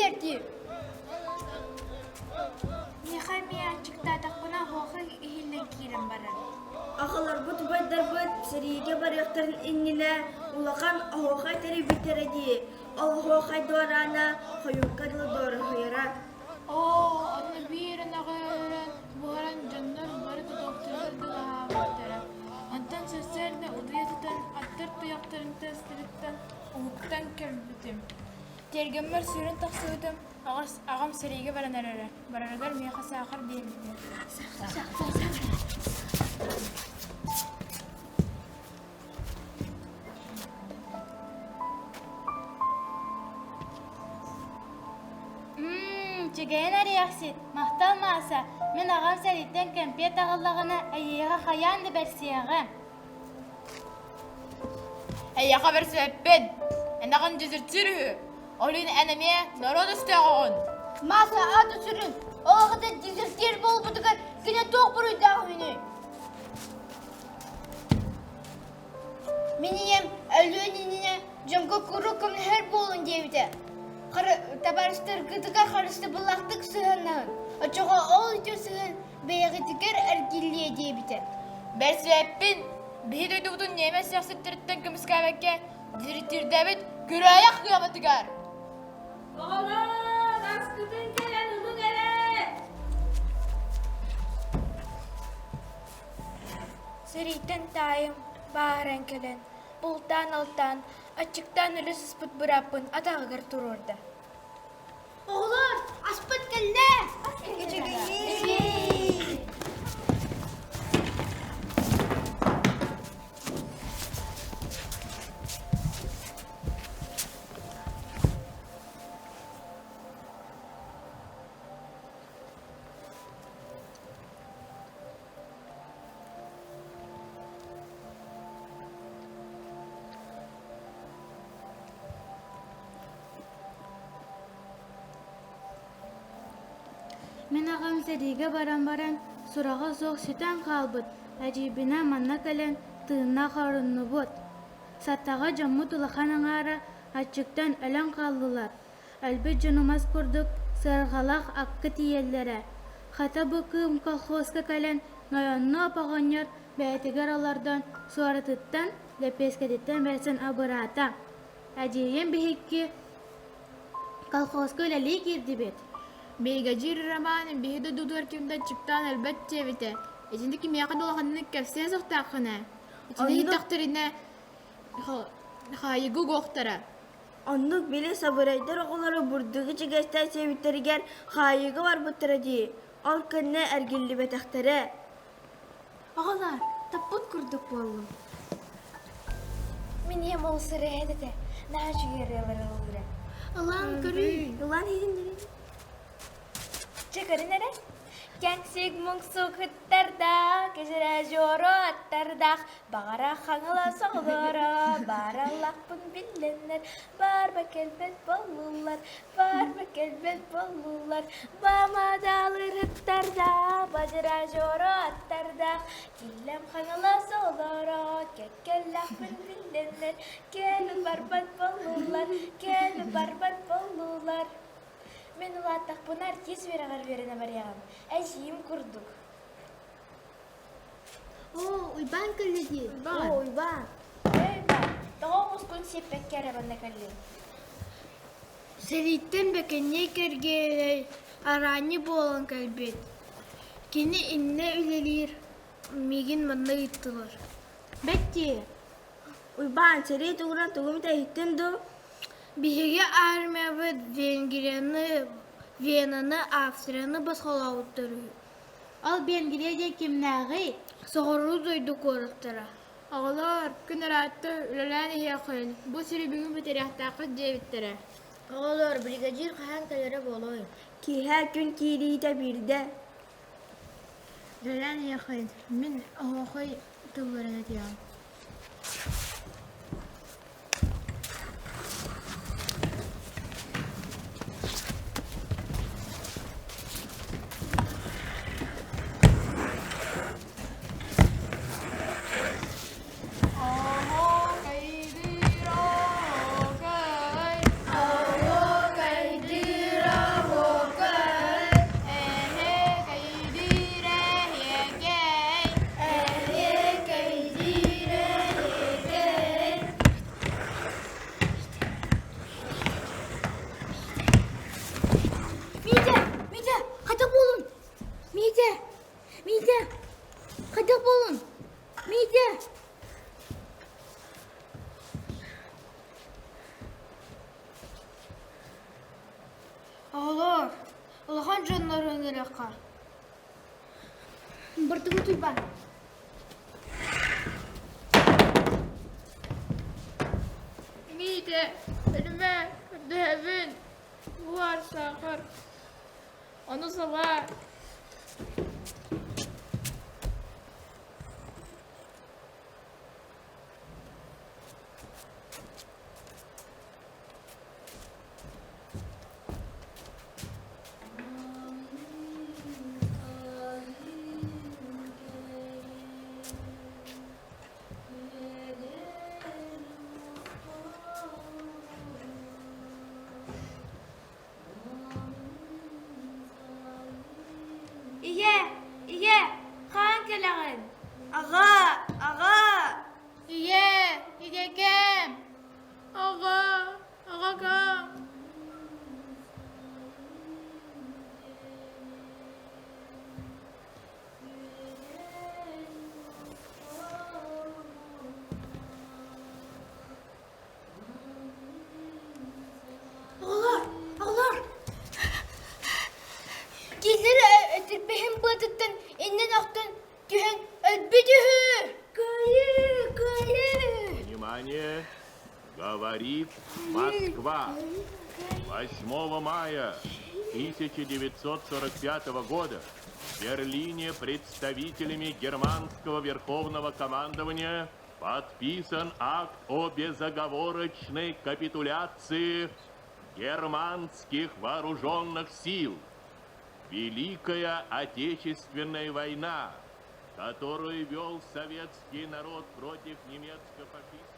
иһэр дии. Миэхэ эмиэ аччыктаатахпына оһуохай иһиллэн киирэн барар. Аҕаларбыт убайдарбыт сэриигэ барыахтарын иннинэ улахан оһуохай тэрийбиттэрэ дии. Ол оһуохай дуораана хойукка дылы дуораһыйара. Оо, онно биир ынаҕы өлөрөн, буһаран дьоннор бары тутуохтарыгар дылы аһаабыттара. Онтон сарсыарда утуйа сытан аттар туйахтарын тыастарыттан уһуктан кэлбитим. Тиэргэммэр сүүрэн тахсыбытым, аҕам сэриигэ баран эрэрэ. Барарыгар миэхэ саахар биэрбитэ. Үчүгэйин эриэхсит, махтал Мааса, мин аҕам сэрииттэн кэмпиэт аҕаллаҕына эйиэхэ хайаан да бэрсиэҕим. Эйиэхэ бэрсибэппин, эн аҕаҥ дезертир үһү, ол иһин эн эмиэ норуот өстөөҕөҕүн. Мааса аты сүрүн, ол аҕата дезертир буолбутугар кини туох буруйдаах үһүнүй? Мин ийэм өлүөн иннинэ дьоҥҥо куруук көмөлөһөр буолун диэбитэ. Табаарыстаргытыгар харыстабыллаахтык сыһыаннаһын, оччоҕо ол үтүө сыһыан бэйэҕитигэр эргиллиэ диэбитэ. Бэрсибэппин, биһи дойдубутун ньиэмэс сиэхситтэриттэн көмүскээбэккэ директирдээбит күрээйэх кыаматыгар. Оҕолоор, аскытын кэлэн ылыҥ эрэ! Сэрииттэн таайым бааһыран кэлэн, бултаан-алтаан, аччыктаан өлө сыспыт бырааппын атаҕыгар туруорда. Оҕолор, аспыт кэллэ! Мин аҕам сэриигэ баран баран сураҕа суох сүтэн хаалбыт, эдьиийбинээн манна кэлэн тыыннаах оруннубут. Сатаҕа дьоммут улахан аҥаара аччыктан өлөн хааллылар. Өлбүт дьону мас курдук сыарҕалаах акка тиийэллэрэ. Хата бу кыым колхозка кэлэн нойоннооп оҕонньор бэйэтигэр олордон суоратыттан, лэппиэскэтиттэн бэрсэн абыраата. Эдьиийим биһикки колхозка үлэлии киирдибит. Биригэдьиир Роман биһи дойдутугар ким да аччыктаан өлбөт диэбитэ. Итини кимиэхэ да улаханнык кэпсиэ суохтааххын ээ. Итини иһиттэхтэринэ хаайыыга угуохтара. Оннук били сабырайдар оҕолоро бурдугу чигэстээн сиэбиттэригэр хаайыыга барбыттара дии, ол кэннэ эргиллибэтэхтэрэ. Оҕолоор, таппыт курдук буоллум. Мин ийэм ол сырыһыт этэ, наһаа үчүгэй ырыалары ыллыыра. Ылан көрүй. Ылан иһин Чэ көрүн эрэ. Кэҥсик муҥсук ыттардаах, кэжэрэ дьоро аттардаах, баҕара хаҥалас оҕолоро, баараллахпын биллэннэр, барба кэлбэт буоллулар, барба кэлбэт буоллулар, бамадаалырыттардаах, бадьыра дьоро аттардаах, киллэм хаҥалас оҕолоро, кэккэллэхпин биллэннэр, кэлин барбат буоллулар, кэлин барбат буоллулар. Мин улааттахпына артист үөрэҕэр үөрэнэ барыаҕым, эдьиийим курдук. Оо, Уйбаан кэллэ дии. Оо, Уйбаан. Эй, Уйбаан, тоҕо оҕускун сиэппэккэ эрэ манна кэллиҥ? Сэрииттэн Бэкэнньэй Кэргиэлэй араанньы буолан кэлбит. Кини иннэ үлэлиир, миигин манна ыыттылар. Бэттии, Уйбаан, сэрии тугунан тугу эмит иһиттин дуу? Биһиги армиябыт Венгрияны, Венаны, Австрияны босхолообуттар үһү. Ол Венгрия диэн кимнээҕий? Соҕуруу дойду куораттара. Оҕолоор, күн ыраатта үлэлээн иһиэххин, бу сири бүгүн бүтэриэхтээххит диэбиттэрэ. Оҕолоор, бригадир хаһан кэлэрэ буолуой? Киэһэ күн киириитэ биирдэ. Үлэлээн иһиэххин, мин оһуохай тылларын этиэҕим. ыҥырыахха. Бардыбыт Уйбаан. Миитэ, өлүмэ, көрдөһөбүн, буор саахар, ону салаа. Ийэ, ийэ, хаан кэлэҕин? Аҕа, аҕа! Ийэ, ийэкэм! Аҕа, аҕакам! Оҕолор, оҕолор! Киһилэр этирбэһин быатыттан иннин охтон түһэн өлбүт үһү! Кыайыы! Кыайыы! Внимание! Говорит Москва! 8 мая 1945 года в Берлине представителями германского верховного командования подписан акт о безоговорочной капитуляции германских вооруженных сил. Великая Отечественная война, которую вел советский народ против немецко-фашистских...